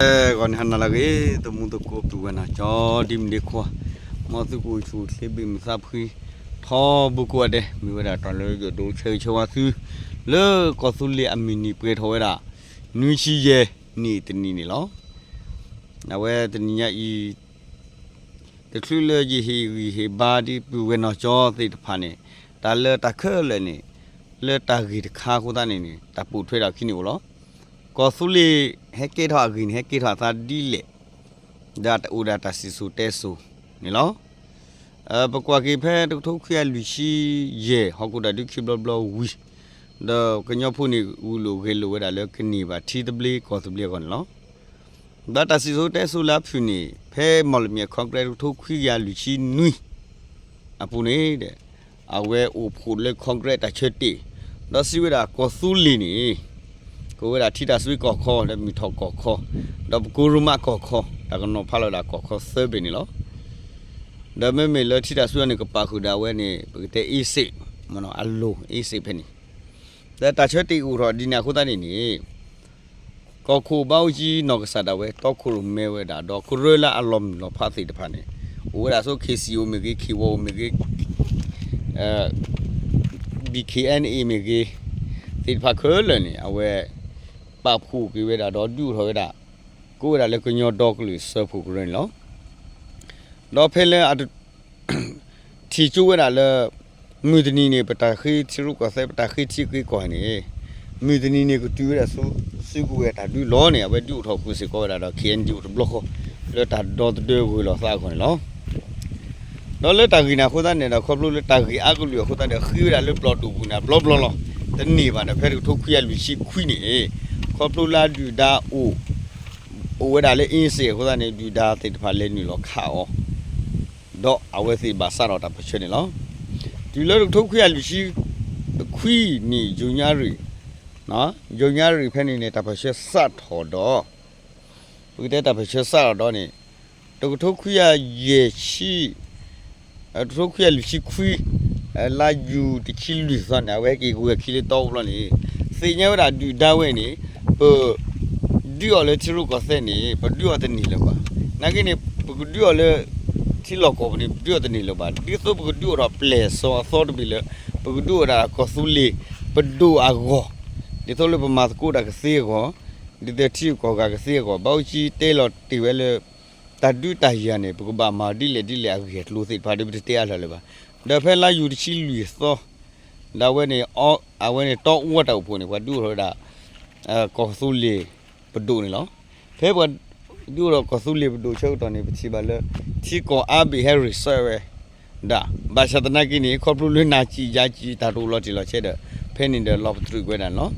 ဂီၤန့ၣ်ဟါနၤလၢအဂ့ၤ သမူသကိးပုၢ်ဝဲၢ်နီၢ်ကၠီ ဒ်မုၢ်ဒ့ခွါ မ်သုကအိၣ်ဆူၣ်အိၣ်ချ့ဘၣ်မုာ်သးဖှံ ထီဘိကိးဂၤဒဲး မ့ၢ်ဝဲဒၣ်တၢ်လၢယဒိးဆၢဂ့ၤဆၢဝါသု လၢကီၢ်သူလ့ၤအမုၢ်နံၤပှဲၤထီၣ်ဝဲဒၣ် နွံဆံယဲၢ်နံၣ်တနံၤန့ၣ်လီၤ. အဝဲတနံၤညါအံၤ တချုးလၢယဟ့ၣ်ဂံၢ်ဟ့ၣ်ဘါဒ်ပုၢ်ဝဲၢ်နီၢ်ကၠီသ့ၣ်တဖၣ်န့ၣ် တၢ်လၢတၢ်ခဲလၢာ်န့ၣ် လၢတၢ်ဂ့ၢ်တခါအဃိသတးန့ၣ်န့ၣ် တၢ်ပိာ်ထွဲထီၣ်အခံန့ၣ်အိၣ်လီၤ. ကီၢ်သူလ့ၤ ဟဲကဲထီၣ်အဂ့ၢ်န့ၣ် ဟဲကဲထီၣ်အသးဒ်လဲၣ် ဒီးတအိၣ်ဒၣ်တၢ်စံၣ်စိၤတဲစိၤန့ၣ်လီၤ. ပကွၢ်က့ၤဖဲတကထိခွံကယၤလွံၢ်ဆံယဲၢ် ဟီၣ်ခိၣ်တၢ်ဒုးခံဘျီဘျီဝံၤ ဒီးကညီဖိန့ၣ် ဂုာ်လိာ်ဂဲၤလိာ်ဝဲဒၣ်လၢကန့ၢ်ဘၣ်ထံသဘျ့ကီၢ်သဘျ့အဂီၢ်န့ၣ်လီၤ. ဒီးတၢ်စံၣ်စိၤတဲစိၤလၢအဖုၣ်န့ၣ် ဖဲမီၣ်လမၠဲၣ် Congress တကထိခွံကယၤလွံၢ်ဆံနွံ အပူၤန့ၣ် အဝဲအိၣ်ဖှိၣ်လၢ Congress တၢ်ဆၢတဲာ် ဒီးစံးဝဲဒၣ်ကီၢ်သူလ့ၤန့ၣ် ကအိၣ်ဝဲဒၣ်ထံတၢ်စွ့ကီၢ်ခီ ဒီးမုၢ်ထီၣ်ကီၢ်ခီ ဒီးပကိရိမးကီၢ်ခီ တၢ်ကနီၤဖးလီၤဝဲဒၣ်ကီၢ်ခီသၢဘ့ၣ်န့ၣ်လီၤ. ဒီးမ့မ့ၢ်လၢထံတၢ်စွ့အံၤန့ၣ် ကပာ်ဃုာ်ဒၣ်ဝဲန့ၣ် ပကတဲ အ့စ့း အလိၤ အ့စ့းဖဲန့ၣ် ဒီးတၢ်ဆၢတဲာ်အိၣ်ထီၣ်ဒ်န့ၣ်အဃိသတးန့ၣ်န့ၣ် ကီၢ်ခိၣ်ဘးအူကၠံနီၢ်ကစၢ်ဒၣ်ဝဲ တီခိၣ်ရိၣ်မဲဝဲဒၣ် ဒီးကရၢလၢအလီၤမုၢ်လီၤဖးသ့ၣ်တဖၣ်န့ၣ် အိၣ်ဝဲဒၣ်ဆိ ခ့စံၣ်အိၣ်မ့ၢ်ဂ့ၤ ခ့ဝီအိၣ်မ့ၢ်ဂ့ၤ ဘံၣ်ခ့ၣ်အဲၣ်န့ၣ်အ့ၣ်မ့ၢ်ဂ့ၤ သ့ၣ်တဖၣ်ခဲလၢာ်န့ၣ် အဝဲ ပာ်ဖှိၣ်က့ၤဝဲဒၣ်ဒီးဒုးအိၣ်ထီၣ်ဝဲဒၣ် ကိးဝဲဒၣ်လၢကညီဒီကလုာ်စၢဖှိၣ်ကရၢန့ၣ်လီၤ. ဒီးဖဲလၢအ ထံၣ်ကၠိဝဲဒၣ်လၢ မုၢ်တနံၤန့ၣ် ပတၢ်ဃ့ထံရူၢ်ကီၢ်သဲး ပတၢ်ဃ့ထံဃ့ကီၢ်န့ၣ် မုၢ်တနံၤန့ၣ် ကတုၤဝဲဒၣ်ဆူ စုကဝဲၤတၢ်ဒုးလီၤန့ၣ် အဝဲဒုးအိၣ်ထီၣ်ဃုာ်စ့ၢ်ကီးဝဲဒၣ်ဒီး ခ့ၣ်အဲၣ်ယူၣ် တဘျီဃီ လၢတၢ်ဒီသဒၢဂၢၢ်လီၤသးအဂီၢ်န့ၣ်လီၤ. ဒီးလၢတၢ်ဂ့ၢ်န့ၣ်အဃိသတးန့ၣ်ဒီး ခီဖျိလၢတၢ်ဂ့ၢ်အါကလုာ်အဃိသတးဒီး ဃ့ဝဲဒၣ်လၢပျီၢ်ဒိၣ်ပူၤန့ၣ် ဘျီဘျီလီၤ. တန့ၢ်ဘၣ်ဒီး ဖဲတကထိခွံကယၤလွံၢ်ဆံခွံန့ၣ် ခီဖျိလၢအဒုၣ်ဒါအိၣ် အိၣ်ဝဲဒၣ်လၢအ့စ့းအဃိသတးန့ၣ် ဒုၣ်ဒါသ့ၣ်တဖၣ်လဲၤနုာ်လီၤခးအီၤ ဒီးအဝဲသ့ၣ်ဘၣ်စးထီၣ်တၢ်ပၢၢ်ဆၢန့ၣ်လီၤ. တုၤလၢတကထိခွံကယၤလွံၢ်ဆံခွံ နံၣ် ယိၤညါရံၣ် ယိၤညါရံၣ်ဖဲန့ၣ်န့ၣ် တၢ်ပၢၢ်ဆၢစးထီၣ်ဒီး ပကတဲတၢ်ပၢၢ်ဆၢစးထီၣ်ဒီးန့ၣ် တကထိခွံကယၤယဲၢ်ဆံ တကထိခွံကယၤလွံၢ်ဆံခွံ လါယူၤတဆံလွံၢ်သီန့ၣ် အဝဲဟဲက့ၤကဝဲၤခံလၢတီအူဘျီန့ၣ် သ့ၣ်ညါဝဲဒၣ်ဒုၣ်ဒါဝဲန့ၣ် ပ ဒုးအီၤလၢထံရူၢ်ကီၢ်သဲးန့ၣ် ပဒုးအီၤတန့ၢ်လၢၤဘၣ်. နာ်က့န့ၣ် ပကဒုးအီၤလၢ ထံလီၢ်ကီၢ်ပူၤန့ၣ် ပဒုးအီၤတန့ၢ်လၢၤဘၣ်. ဒ်သိးပကဒုးအိၣ်ထီၣ်ပျဲၢ်စီၤအသီတဘ့ၣ်လၢ ပကဒုးအိၣ်ဒၣ်ကီၢ်သူလ့ၤ ပဒိၣ်အဂီၢ်, ဒ်သိးလၢပမၤသကိးတၢ်ကသ့အဂီၢ်, ဒ်သိးထံဂုၤကီၢ်ဂၤကသ့အဂီၢ်, ဘၣ်အူကၠံတဲလီၤတ့ၢ်ဝဲလၢ တၢ်ဒုးတၢ်ယၤန့ၣ် ပကဘၣ်မၤဒ်လဲၣ်ဒ်လဲၣ်အဂ့ၢ်အကျိၤသ့ၣ်တဖၣ်ဒီး ပတတဲအါထီၣ်လၢၤဘၣ်. ဒီးဖဲလါယူၤတဆံလွံၢ်သီ ဒၣ်ဝဲန့ၣ် အဝဲန့ၣ်တီအူတၢ်အိၣ်ဖှိၣ်န့ၣ် ပှၤဒုးအိၣ်ထီၣ်ဝဲဒၣ် ကီၢ်သူလ့ၤပဒိၣ်န့ၣ်လီၤ. ဖဲပှၤဒုးအိၣ်ထီၣ်ကီၢ်သူလ့ၤပဒိၣ်ဆၢကတီၢ်န့ၣ် ပထံၣ်ဘၣ်လၢ ထံကီၢ်အါဘ့ၣ်ဟဲ reset ဝဲဒၣ်, ဘၣ်ဆၣ်သနာ်က့န့ၣ် ခီဖျိလၢနၤစံၣ်ယၤစံၣ်တၢ်တအိၣ်လီၤတံၢ်လီၤဆဲးဒီး ဖဲန့ၣ်ဒီးလီၤပတြၢၤကွံာ်ဝဲဒၣ်န့ၣ်လီၤ.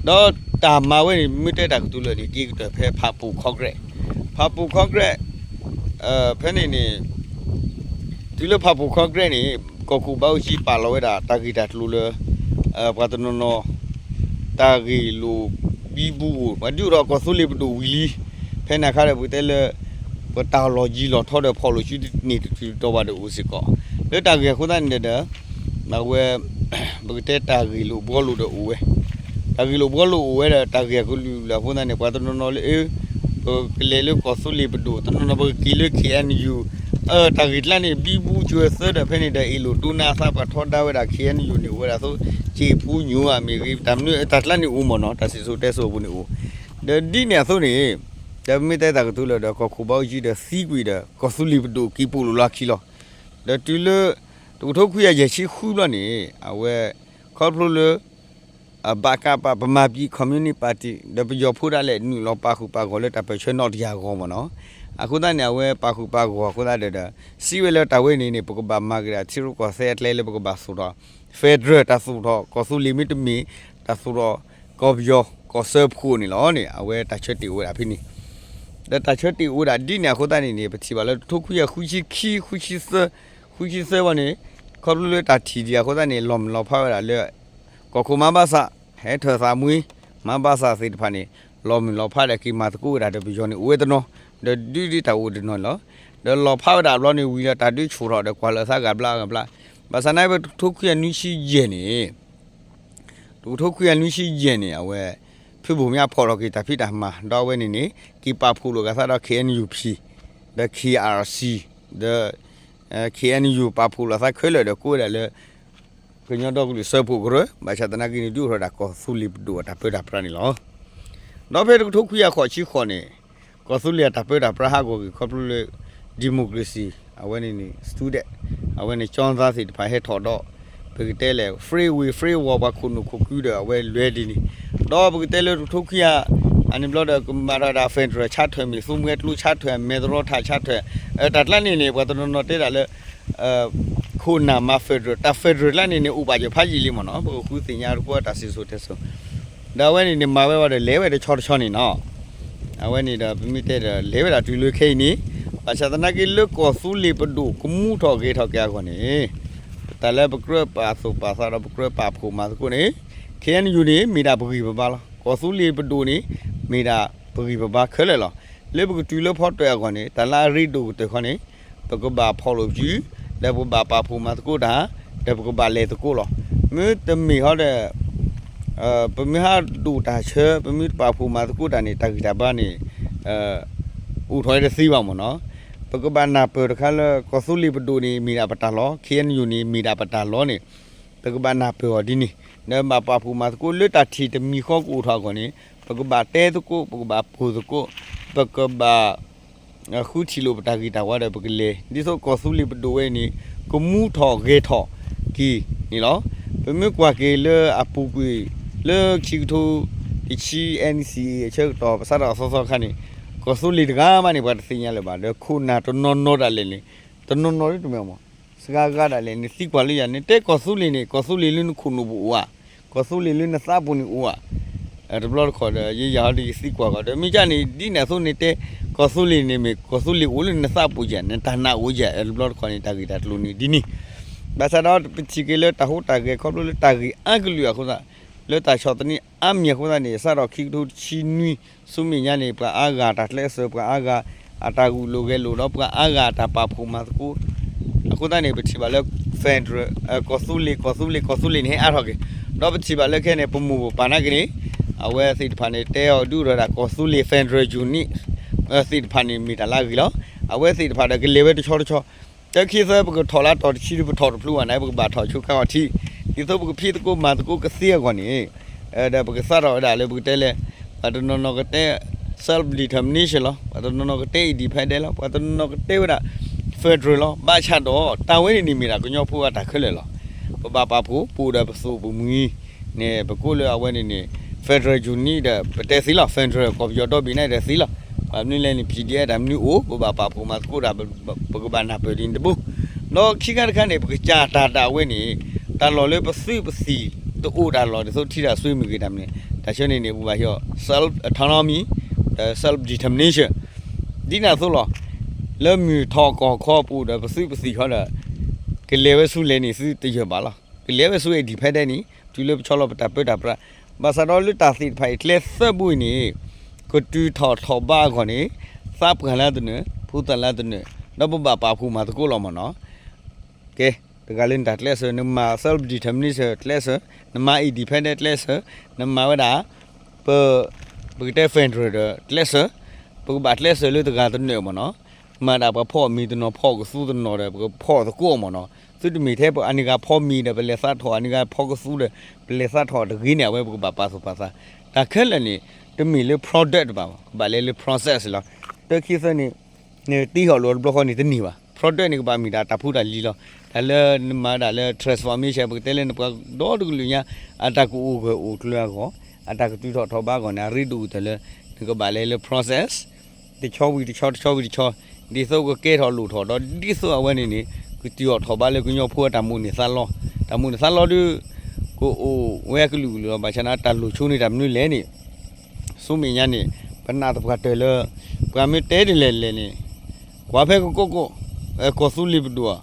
ဒီးတၢ်မၤဝဲန့ၣ် မ့ၢ်တဲတၢ်ကတိၤလၢာ်န့ၣ် က့ၤကတၢၢ်ဖဲဖၣ်ပူၣ် Congress, ဖၣ်ပူၣ် Congress ဖဲန့ၣ်န့ၣ် တုၤလၢဖၣ်ပူၣ် Congress န့ၣ် ကီၢ်ခိၣ်ဘၣ်အူကၠံပာ်လီၤဝဲဒၣ် တၢ်ဂ့ၢ်တၢ်ကျိၤလၢ ပှၤတနီၤနီၤ တၢ်ဂ့ၢ်လိာ်ဘံဘူဧိၤ ပှၤဒုးအိၣ်ထီၣ်ကီၢ်သူလ့ၤပဒိၣ်ဝံၤလံ. ဖဲန့ၣ်အခါဒီး ပကတဲလၢ ပတၢ်လီၤယံၤလီၤထီဒီး ဖီၣ်လိာ်စုန့ၣ်တတုၤတတီၤဘၣ်ဒီးအိၣ်စ့ၢ်ကီး, လၢတၢ်ဂ့ၢ်အဃိသတးန့ၣ်ဒီး အဝဲ ပကတဲတၢ်ဂ့ၢ်လိာ်ဘှီလိာ်ဒီးအိၣ်ဝဲ, တၢ်ဂ့ၢ်လိာ်ဘှီလိာ်အိၣ်ဝဲဒီး တၢ်ဂ့ၢ်အကလုာ်ကလုာ်အဃိသတးန့ၣ် ပှၤတနီၤနီၤလၢ ပကလဲၤလၢကီၢ်သူလ့ၤပဒိၣ်, တနီၤနီၤပကက့ၤလၢ ခ့ၣ်အဲၣ်ယူၣ်, တၢ်ဂ့ၢ်ကျါန့ၣ် ဘံဘူစၢၤသၢဒီး ဖဲန့ၣ်ဒီး အ့ၣ်လိာ်တိၢ်နါသး ပှၤထီဒါဝဲဒၣ် ခ့ၣ်အဲၣ်ယူၣ်န့ၣ် အိၣ်ဝဲဒၣ်အသိး စ့ၣ်ဖူညိၣ်ဧါမ့ၢ်ဂ့ၤ တၢ်မနုၤတၢ်ကျါန့ၣ်အိၣ်မ့ၢ်နီၤ, တၢ်စံၣ်စိၤတဲစိၤအပူၤန့ၣ်အိၣ်, ဒီးဒ်န့ၣ်အသိးန့ၣ် ဒီးမ့ၢ်တဲတၢ်ကတိၤလၢာ်ဒီး ကီၢ်ခိၣ်ဘၣ်အူကၠံဒီးသံကွံာ်ဒီး ကီၢ်သူလ့ၤပဒိၣ်က့ၤပိာ်လိာ်လီၤခံလီၤ. ဒီးတုၤလၢ တကထိခွံကယၤယဲၢ်ဆံဃုဘျီန့ၣ် အဝဲ ခီဖျိလၢ အဘၣ်ကးပး ဗမာပြည်ကွန်မြူနစ်ပါတီ ဒီးပယီၤဖိဒၣ်လဲာ် နုာ်လီၤပာ်ဃုာ်ပာ်ဂီၤလၢတၢ်ပၢၢ်ဆၢနီၣ်တယၢ်အဂီၢ်မ့ၢ်နီၤ. အဃိသတးန့ၣ် အဝဲပာ်ဃုာ်ပာ်ဂီၤအဃိသတးဒီး စံးဝဲလၢတၢ်ဝဲန့ၣ်န့ၣ် ပကဘၣ်မၤက့ၤဒၣ်ထံရူၢ်ကီၢ်သဲးအကျဲလၢပကဘၣ်သူၣ်ထီၣ် federal တၢ်သူၣ်ထီၣ်ကီၢ်သူလ့ၤမ့တမ့ၢ် တၢ်သူၣ်ထီၣ်ကီၢ်ပယီၤကီၢ်စၢဖှိၣ်န့ၣ်လီၤန့ၣ် အဝဲတၢ်ဆၢတဲာ်အိၣ်ဝဲဒၣ်ဖဲန့ၣ် ဒီးတၢ်ဆၢတဲာ်အိၣ်ဝဲဒၣ်ဒ်န့ၣ်အဃိသတးန့ၣ်န့ၣ် ပထံၣ်ဘၣ်လၢတကထိခွံကယၤဃုဆံခံ ဃုဆံသၢ ဃုဆံသၢဘၣ်န့ၣ် ခီဖျိလၢတၢ်ထံၣ်ဒံးအဃိသတးန့ၣ် လီၤမုၢ်လီၤဖးဝဲဒၣ်လၢ ကီၢ်ခိၣ်မါဘၣ်ဆၣ် ဟဲထၢၣ်သးမှံ မါဘၣ်ဆၣ်သ့ၣ်တဖၣ်န့ၣ် လီၤမုၢ်လီၤဖးဒီးက့ၤမၤသကိးဝဲဒၣ်ဒီးပယီၤန့ၣ်အိၣ်ဝဲတနီၤ ဒီးဒုးဒ်တၢ်အိၣ်တနီၤန့ၣ်လီၤ. ဒီးလီၤဖးဝဲဒၣ်အဘျီန့ၣ်ဝံၤဒီးတၢ်ဒုးဆူၣ်ထီၣ်ဒီးကွၢ်လၢာ်သးဂၤဘျါဂၤဘျါ ဘၣ်ဆၣ်သနာ်က့ တကထိခွံကယၤနွံဆံယဲၢ်န့ၣ် တကထိခွံကယၤနွံဆံယဲၢ်န့ၣ် အဝဲ ဖုဘိၣ်မၠါဖီၣ်ထီၣ်က့ၤတၢ်ဖံးတၢ်မၤ ဒီးအဝဲန့ၣ်န့ၣ် က့ၤပာ်ဖှိၣ်လိာ်က့ၤသးဒီး ခ့ၣ်အဲၣ်ယူၣ်ပံၣ် ဒီး ခ့ၣ်အၣ်အၣ်စံၣ် ဒီး ခ့ၣ်အဲၣ်ယူၣ် ပာ်ဖှိၣ်လိာ်သးခဲလၢာ်ဒီးကိးဝဲဒၣ်လၢ ကညီဒီကလုာ်စၢဖှိၣ်ကရၢ ဘၣ်ဆၣ်သနာ်က့န့ၣ် ဒုးအိၣ်ထီၣ်ဝဲဒၣ်ကီၢ်သူလ့ၤပဒိၣ်အတၢ်ပၢတၢ်ပြးန့ၣ်လီၤ. ဒီးဖဲတကထိခွံကယၤဃိးဆံဃိးန့ၣ် ကီၢ်သူလ့ၤအတၢ်ပၢတၢ်ပြးဟးဂီၤက့ၤခီဖျိလၢ democracy အဝဲန့ၣ်န့ၣ် student အဝဲန့ၣ် ကၠီသးသ့ၣ်တဖၣ်ဟဲထီၣ်ဒီး ပကတဲလဲၣ် free will free world ပှၤခိၣ်နူာ်ခိၣ်ကုဒီးအဝဲလဲၤဒ်န့ၣ် ဒီးပကတဲလၢတကထိခွံကယၤ အန့ၣ်ဘျီဒီးကမၤထီၣ်ဝဲဒၣ် federal charter မ့ၢ် သူမှဲကျိ charter မဲၢ်သရီထး charter တၢ်ကျါန့ၣ်န့ၣ် ပှၤတနီၤနီၤတဲဒၣ်လၢ ခိၣ်နၢ်မၤ federal တၢ် federal ကျါန့ၣ်န့ၣ် အိၣ်ဘၣ်ယဖးယံာ်လံမ့ၢ်နီၤ ပကဃုသ့ၣ်ညါတကွၢ်တၢ်စံၣ်စိၤတဲစိၤ ဒီးအဝဲန့ၣ်န့ၣ် မၤဝဲဝံၤဒီးလဲၤဝဲတဆီတဆီန့ၣ်နီၤ အဝဲန့ၣ်ဒီးပမ့ၢ်တဲဒီးလဲၤဝဲဒၣ်တုၤလၢခဲအံၤန့ၣ် ဘၣ်ဆၣ်သနာ်က့လၢကီၢ်သူလ့ၤပဒိၣ်ကမူထီၣ်ဂဲၤထီၣ်က့ၤအဂီၢ်န့ၣ် တၢ်လၢပကြၢးပာ်သူၣ်ပာ်သးဒီးပကြၢးပာ်ဖှိၣ်မၤသကိးန့ၣ် ခ့ၣ်အဲၣ်ယူၣ်န့ၣ် မ့ၢ်ဒၣ်ပဂံၢ်ပဘါလီၤ. ကီၢ်သူလ့ၤပဒိၣ်န့ၣ် မ့ၢ်ဒၣ်ပဂံၢ်ပဘါခဲလၢာ်လီၤ. လၢပကတုၤလၢဖီတၢၣ်အဂီၢ်န့ၣ် တၢ်လၢအရ့ဒိၣ်ကတၢၢ်ခီန့ၣ် ပကဘၣ်ဖီၣ်လိာ်စု ဒီးပကဘၣ်ပာ်ဖှိၣ်မၤသကိးတၢ် ဒီးပကဘၣ်လဲၤသကိးလီၤ. မ့တမ့ၢ်ဟီဒီး ပမ့ၢ်ဟးဒိၣ်တၢ်ဆၢ ပမ့ၢ်တပာ်ဖှိၣ်မၤသကိးတၢ်န့ၣ် တၢ်ဂံၢ်တၢ်ဘါန့ၣ် အိၣ်ထီၣ်ဝဲတသ့ဘၣ်မ့ၢ်နီၤ. ပကဘၣ်နၢ်ပၢၢ်တခါလၢ ကီၢ်သူလ့ၤပဒိၣ်န့ၣ် မ့ၢ်ဒၣ်ပတၢ်လီၢ် ခ့ၣ်အဲၣ်ယူၣ်န့ၣ် မ့ၢ်ဒၣ်ပတၢ်လီၢ်န့ၣ် ပကဘၣ်နၢ်ပၢၢ်အီၤဒ်န့ၣ် ဒီးဘၣ်ပာ်ဖှိၣ်မၤသကိးလၢတၢ်ထံၣ်တမံၤဃီကအိၣ်ထီၣ်အဂီၢ်န့ၣ် ပကဘၣ်တဲသကိး ပကဘၣ်ပိာ်သကိး ပကဘၣ် ဃုထံၣ်လိာ်ပတၢ်ဂံၢ်တၢ်ဘါဒီးပကလဲၤ ဒ်သိးကီၢ်သူလ့ၤပဒိၣ်ဝဲအံၤန့ၣ် ကမူထီၣ်ဂဲၤထီၣ်က့ၤန့ၣ်လီၤ. ပမ့ၢ်ကွၢ်က့ၤလၢအပူၤကွံာ် လၢခံကထိတဆံ NCA အဆၢကတီၢ် ပစးထီၣ်အသီသီအခါန့ၣ် ကီၢ်သူလ့ၤတဂၤမးန့ၣ် ပှၤတသ့ၣ်ညါလၢၤဘၣ် ဒီးခိၣ်နၢ်တနီၤနီၤဒၣ်လဲာ်န့ၣ် တနီၤနီၤဒ်တမ့ၢ်မ့ၢ် စှၤဂၤဒၣ်လဲာ်န့ၣ် သံကွၢ်လၢယၤန့ၣ် တဲကီၢ်သူလ့ၤန့ၣ် ကီၢ်သူလ့ၤလၢနခိၣ်နူာ်ပူၤအိၣ်ဧါ, ကီၢ်သူလ့ၤလၢနသးပူၤန့ၣ်အိၣ်ဧါ တဘျီတခီၣ်ဒီး ယယၤဟီဒီးယသံကွၢ်ကီးဒီး မ့ၢ်ကၢ်န့ၣ် ဒ်န့ၣ်အသိးန့ၣ်တဲ ကီၢ်သူလ့ၤန့ၣ်မ့ၢ် ကီၢ်သူလ့ၤအိၣ်လၢနသးပူၤယၤ နတၢ်နာ်အိၣ်ယၤ တဘျီတခီၣ်န့ၣ် တၢ်ဂ့ၢ်တၢ်ကျိၤန့ၣ်ဒ်န့ၣ် ဘၣ်ဆၣ်ဒီးပထံၣ်က့ၤလၢတၢ်ဟူးတၢ်ဂဲၤခီဖျိလၢတၢ်ဂ့ၢ်အါကလုာ်အဃိသတး လၢတၢ်ဆီၣ်သနံးအါမံၤအဃိသတးန့ၣ် စးထီၣ်ခံကထိတဆံနွံ ဆူမဲာ်ညါန့ၣ် ပှၤအါဂၤတၢ်ကျဲးစၢး ပှၤအါဂၤ အတၢ်ဂုာ်လိာ်ဂဲၤလိာ်ဒီး ပှၤအါဂၤအတၢ်ပာ်ဖှိၣ်မၤသကိး အဃိသတးန့ၣ် ပထံၣ်ဘၣ်လၢ federal ကီၢ်သူလ့ၤ ကီၢ်သူလ့ၤ ကီၢ်သူလ့ၤန့ၣ် ဟဲအါထီၣ်က့ၤ ဒီးပထံၣ်ဘၣ်လၢခဲအံၤန့ၣ် ပမိၢ်ပပၢ်နာ်က့ၤန့ၣ် အဝဲသ့ၣ်တဖၣ်န့ၣ် တဲအီၤဒုးအိၣ်ထီၣ်ဝဲဒၣ် ကီၢ်သူလ့ၤ federal unit သ့ၣ်တဖၣ်န့ၣ် မ့ၢ်တၢ်လၢအဂ့ၤလီၤ. အဝဲသ့ၣ်တဖၣ်ဒီးကလဲၤဝဲတဆီတဆီ တခံသၢပကထီၣ်လၢတီၤတဆံဒီး ပထီၣ်တဖျိဘၣ်န့ၣ် ပကဘၣ်ထီၣ်ဆိခါအီၤထံ ဒ်သိးပကဖံးသကိးမၤသကိးကသ့အဂီၢ်န့ၣ် ဒီးပကစးထီၣ်ဝဲဒၣ်လၢပကတဲလဲၣ် ပှၤတနီၤနီၤကတဲ self determination လီၤ. ပှၤတနီၤနီၤကတဲ independent လီၤ. ပှၤတနီၤနီၤကတဲဝဲဒၣ် federal လီၤ. ဘၣ်ဆၣ်ဒီး တၢ်ဝဲန့ၣ်န့ၣ်မ့ၢ်ဒၣ်ကညီဖိအတၢ်ခဲလၢာ်လီၤ. ပဘၣ်ပာ်ဖှိၣ် ပအိၣ်ဒီးပသူၣ်ပမှံၤန့ၣ် ပကိးလၢအဝဲန့ၣ်န့ၣ် federal unit ဒီး ပတဲသ့လီၤ federal ကီၢ်ပယီၤဒီဘ့ၣ်န့ၣ်ဒီးသ့လီၤ. ဘၣ်မနုၤလဲၣ်န့ၣ် PDF တၢ်မနုၤအိၣ် ပဘၣ်ပာ်ဖှိၣ်မၤသကိးတၢ် ပကဘၣ်နၢ်ပၢၢ်ဒ်န့ၣ်တဘိ ဒီးခံခါတခါန့ၣ် ပကစၢ်တၢ်ဒၣ်ဝဲန့ၣ် တၢ်လီၢ်လၢပသုးပသံၣ်တအိၣ်တၢ်လီၢ် ဒ်သိးထံတၢ်ဆွ့မ့ၢ်ဂ့ၤတၢ်မနုၤန့ၣ် တၢ်ဆၢန့ၣ်န့ၣ် ပဘၣ်ဟ့ၣ်အီၤ self autonomy ဒီး self determination ဒ်န့ၣ်အသိးလီၤ. လၢမုၢ်ထီၣ်ကီၢ်ခီပူၤဒီးပသုးပသံၣ်ခီဒီး ကလဲၤဝဲဆူလဲၣ်န့ၣ် သုတယၢၢ်ဘၣ်လီၤ. ကလဲၤဝဲဆူ independent န့ၣ် တုၤလၢပဆီလီၤပတၢ်ပၢတၢ်ပြး ဘၣ်ဆၣ်ဒီးလၢတၢ်သ့ၣ်တဖၣ်အံၤကျဲသၢဘိအံၤန့ၣ် ကတုၤထီၣ်ထီၣ်ဘးအဂီၢ်န့ၣ် သးပှၢ်လၢတနၢၤ ဖိသၣ်လၢတနၢၤ ဒီးပဘၣ်ပာ်ဖှိၣ်မၤသကိးလီၤမ့ၢ်နီၤ. ကဲ တဂၤလၢနတၢ်ကျဲးစၢး နမၤ self determination ကျဲးစၢး, နမၤ independent ကျဲးစၢး, နမၤဝဲဒၣ် ပ ပကတဲ federal ဒီးကျဲးစၢး, ပကဘၣ်ကျဲးစၢးလၢတဂၤတနၢၤမ့ၢ်နီၤ. မၤဒၣ်ပှၤဖီၣ်မ့ၤတနီၤ ဖီၣ်ကသူတနီၤဒီး ပကဖီၣ်သကိးမ့ၢ်နီၤ. သုတမ့ၢ်ထဲပှၤအန့ၣ်ဂၤဖီၣ်မ့ၤဒီး ပလဲၤသးထီၣ် အန့ၣ်ဂၤဖီၣ်ကသူဒီး ပလဲၤသးထီၣ်တဂ့ၤန့ၣ် အဝဲပကဘၣ်ပာ်သူၣ်ပာ်သး. တၢ်ခဲလၢာ်န့ၣ် တမ့ၢ်လၢ product တဘၣ်ဘၣ်, ကဘၣ်လဲၤလၢ process လီၤ. တၢ်ခံသၢန့ၣ် နတ့ဟီၣ်လိာ်တဘျီဃီန့ၣ်တန့ၢ်ဘၣ်. Product န့ၣ်ကဘၣ်မ့ၢ်ဒၣ်တၢ်ဖိတၢ်လံၤလီၤ. တၢ်လၢနမၤဒၣ်လၢ transformation ပကတဲလၢနပှၤဒီတကလုာ်ညါ အတၢ်ကအိၣ်ဂၢၢ်အိၣ်ကျၢၤအဂီၢ်, အတၢ်ကတုၤထီၣ်ထီၣ်ဘးအဂီၢ်န့ၣ် အရ့ဒိၣ်ကတၢၢ်လၢ နကဘၣ်လဲၤလၢ process တဆီဝံၤတဆီ တဆီဝံၤတဆီ, ဒ်သိးကကဲထီၣ်လိၣ်ထီၣ်ဒီး ဒ်သိးအဝဲန့ၣ်န့ၣ် ကတုၤထီၣ်ထီၣ်ဘးလၢကညီဖိအတၢ်မိၣ်န့ၢ်သးလီ, တၢ်မိၣ်န့ၢ်သးလီဒီး ကအိၣ်ဝဲအကလုာ်ကလုာ်လီၤ. ဘၣ်ဆၣ်န့ၣ် တၢ်လိၣ်ဆိန့ၣ်တၢ်မနုၤလဲၣ်န့ၣ် ဆူမဲာ်ညါန့ၣ် ပနာ်သပှၢ်တၢၢ်လၢ ပှၤမ့ၢ်တဲဒ်လဲၣ်လဲၣ်န့ၣ် ကွၢ်ဖဲကကိးကိး ကီၢ်သူလ့ၤပဒိၣ်ဧါ,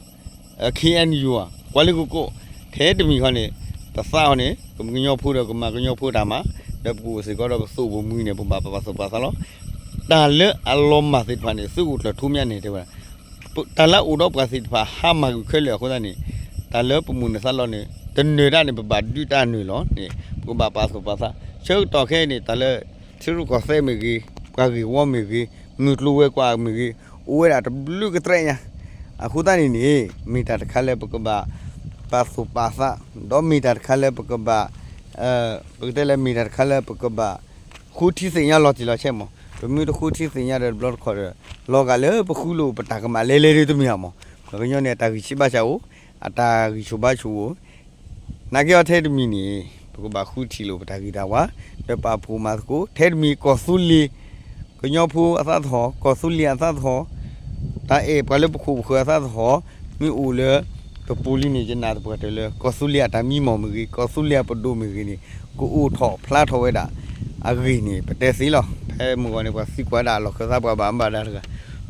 KNU ဧါ, ကွၢ်လၢကကိး ထဲတမံၤဃီန့ၣ် ပသးအီၤန့ၣ် ပကညီဖိဒီးကမၤကညီဖိတၢ်မၤ, ဒီးပကအိၣ်စ့ၢ်ကီးဒီးပသူၣ်ပမှံၤန့ၣ် ပဘၣ်ပာ်သူၣ်ပာ်သးလီၤ. တၢ်လၢအလီၤမၢ်သ့ၣ်တဖၣ်န့ၣ် သုးခိၣ်ကျၢၢ်ထူမၠါန့ၣ်တဲဝဲဒၣ် တၢ်လၢအအိၣ်ဒီးပှၤသ့ၣ်တဖၣ်ဟါမၢ်ကွံာ်ခဲလၢာ်အဃိသတးန့ၣ် တၢ်လၢပမိၣ်န့ၢ်သးလီန့ၣ် တနၢၤဒၣ်န့ၣ် ပဘၣ်ဒုးတၢ်နၢၤလီၤန့ၣ် ပကဘၣ်ပာ်သူၣ်ပာ်သး. ဆၢကတီၢ်ခဲအံၤန့ၣ် တၢ်လၢ ထံရူၢ်ကီၢ်သဲးမ့ၢ်ဂ့ၤ, ပှၤဂ့ၢ်ဝီမ့ၢ်ဂ့ၤ, မုၢ်ကျိၤဝဲၤကွာ်မ့ၢ်ဂ့ၤ, အိၣ်ဝဲဒၣ်တဘျုးကတြဲးညါ. အဃိသတးန့ၣ်န့ၣ် မ့ၢ်တၢ်တခါလၢပကဘၣ် ပာ်သူၣ်ပာ်သး, ဒီးမ့ၢ်တၢ်တခါလၢပကဘၣ် ပကတဲလၢမ့ၢ်တၢ်တခါလၢပကဘၣ် ဃုထံသ့ၣ်ညါလီၤတံၢ်လီၤဆဲးမး. ပမ့ၢ်တဃုထံသ့ၣ်ညါဒီးတဘျီတခီၣ်ဒီး လီၤဂာ်လၢပဃုလိာ်ပတၢ်ကမၣ်လဲၤလဲၤဒ်တမ့ၢ်ဧါမး. ပှၤကညီန့ၣ် အတၢ်ဂံၢ်ဆံးဘါစၢ်အိၣ်, အတၢ်ဂံၢ်ဆူၣ်ဘါဆူၣ်အိၣ်, နာ်က့အီၤထဲတမံၤန့ၣ် ပကဘၣ်ဃုထံၣ်လိာ်ပတၢ်ဂံၢ်တၢ်ဘါ, ဒီးပာ်ဖှိၣ်မၤသကိး ထဲတမံၤကီၢ်သူလ့ၤ ကညီဖိအသးသဟီၣ်, ကီၢ်သူလ့ၤအသးသဟီၣ်, တၢ်အဲၣ်ပှၤလၢပခိၣ်ပဃၢၤအသးသဟီၣ်, မ့ၢ်အိၣ်လၢ ပပူၤလံန့ၣ် ယနာ်သပှၢ်တၢၢ်လၢ ကီၢ်သူလ့ၤအတၢ်မံမီၢ်မ့ၢ်ဂ့ၤ, ကီၢ်သူလ့ၤအပဒိၣ်မ့ၢ်ဂ့ၤန့ၣ် ကအိၣ်ထီၣ်ဖျါထီၣ်ဝဲဒၣ် အဂ့ၢ်န့ၣ် ပတဲသ့လီၤ. ဖဲမုၢ်ဂီၤန့ၣ် ပှၤသံကွၢ်ဒၣ်လီၢ်ခၢၣ်သးပှၤဘၣ်မူဘၣ်ဒါတဂၤ,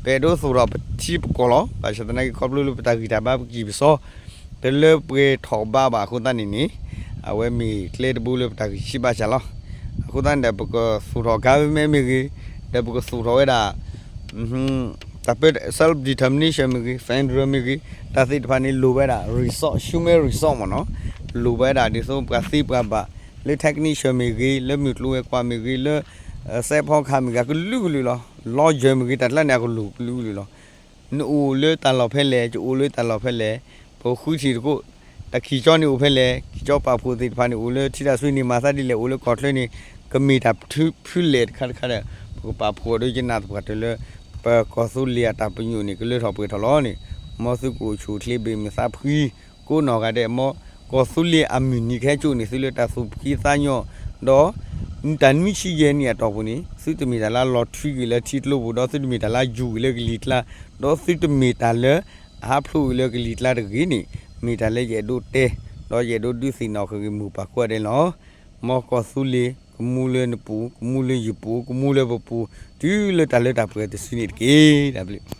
ပအဲၣ်ဒိးသူၣ်ထီၣ်ပထံပကီၢ်လီၤ. ဘၣ်ဆၣ်သနာ်က့ ခီဖျိလၢပတၢ်ဂံၢ်တၢ်ဘါပကံၢ်ပစီ တလၢပှဲၤထီၣ်ဘးဘၣ်အဃိသတးန့ၣ်န့ၣ် အဝဲမ့ၢ်ကျဲတဘိလၢပတၢ်ဂံၢ်ဆံးဘါစၢ်လီၤ. အဃိသတးန့ၣ်ဒီး ပကသူၣ်ထီၣ် government မ့ၢ်ဂ့ၤ, ဒီးပကသူၣ်ထီၣ်ဝဲဒၣ် တၢ်ပၢ self determination မ့ၢ်ဂ့ၤ, federal မ့ၢ်ဂ့ၤ, တၢ်သ့ၣ်တဖၣ်န့ၣ် လိၣ်ဝဲဒၣ် resource, human resource မ့ၢ်နီၤ, လိၣ်ဝဲဒၣ်ဒ်သိးပှၤသ့ပှၤဘၣ် လၢ technician မ့ၢ်ဂ့ၤ, လၢမုၢ်ကျိၤဝဲၤကွာ်မ့ၢ်ဂ့ၤ, လၢ စဲးဖီကဟၣ်မ့ၢ်ဂ့ၤ အကလုာ်ကလုာ်လီၤ. lawyer မ့ၢ်ဂ့ၤ တၢ်ကျါန့ၣ် အကလိၣ်ကလုာ်ကလုာ်လီၤ. နအိၣ်လၢတၢ်လီၢ်ဖဲလဲၣ်, ယအိၣ်လၢတၢ်လီၢ်ဖဲလဲၣ်, ပဃုထံၣ်သကိး, တၢ်ခံကၠီန့ၣ်အိၣ်ဖဲလဲၣ်, ခံကၠီပာ်ဖှိၣ်သ့ၣ်တဖၣ်န့ၣ် အိၣ်လၢထံတၢ်ဆွံန့ၣ် မၤသးဒ်လဲၣ်, အိၣ်လၢကီၢ်ချၢန့ၣ် ကမ့ၢ်တၢ်ဖုလဲၣ်တခါတခါဒီး ပကပာ်ဖှိၣ်ဒီးယနာ်သပှၢ်တၢၢ်လၢ ပကီၢ်သူလ့ၤအတၢ်ပညိၣ်န့ၣ် ကလၢထီၣ်ပှဲၤထီၣ်လီၤန့ၣ်, မ်သုကအိၣ်ဆူၣ်အိၣ်ချ့ ဘၣ်မုာ်သးဖှံ, ကိးနီၢ်ဂၤဒဲး, မ်ကီၢ်သူလ့ၤအမုၢ်နံၤကဟဲကၠိန့ၣ် သုလၢတၢ်သူၣ်ဖှံသးညီ, ဒီး တၢ်နွံဆံယဲၢ်နံၣ်အတီၢ်ပူၤန့ၣ် သုတမ့ၢ်တၢ်လၢလီၤထွံက့ၤလၢထံကျိပူၤ, ဒီးသုတမ့ၢ်တၢ်လၢယူၤက့ၤလၢကလံၤကျါ, ဒီးသုတမ့ၢ်တၢ်လၢအဟးဖျိးက့ၤလၢကလံၤကျါတဂ့ၤန့ၣ်, မ့ၢ်တၢ်လၢယအဲၣ်ဒိးတဲ, ဒီးယအဲၣ်ဒိးဒုးသ့ၣ်နီၣ်က့ၤမုၢ်ပၢ်ကိးဂၤဒဲးလီၤ. မ်ကီၢ်သူလ့ၤ ကမူလၢနပူၤ, ကမူလၢယပူၤ, ကမူလၢပပူၤ, တုၤလၢတၢ်လၢတၢ်ပှဲၤတစုန့ၣ်တက့ၢ်. တၢ်ဘျုး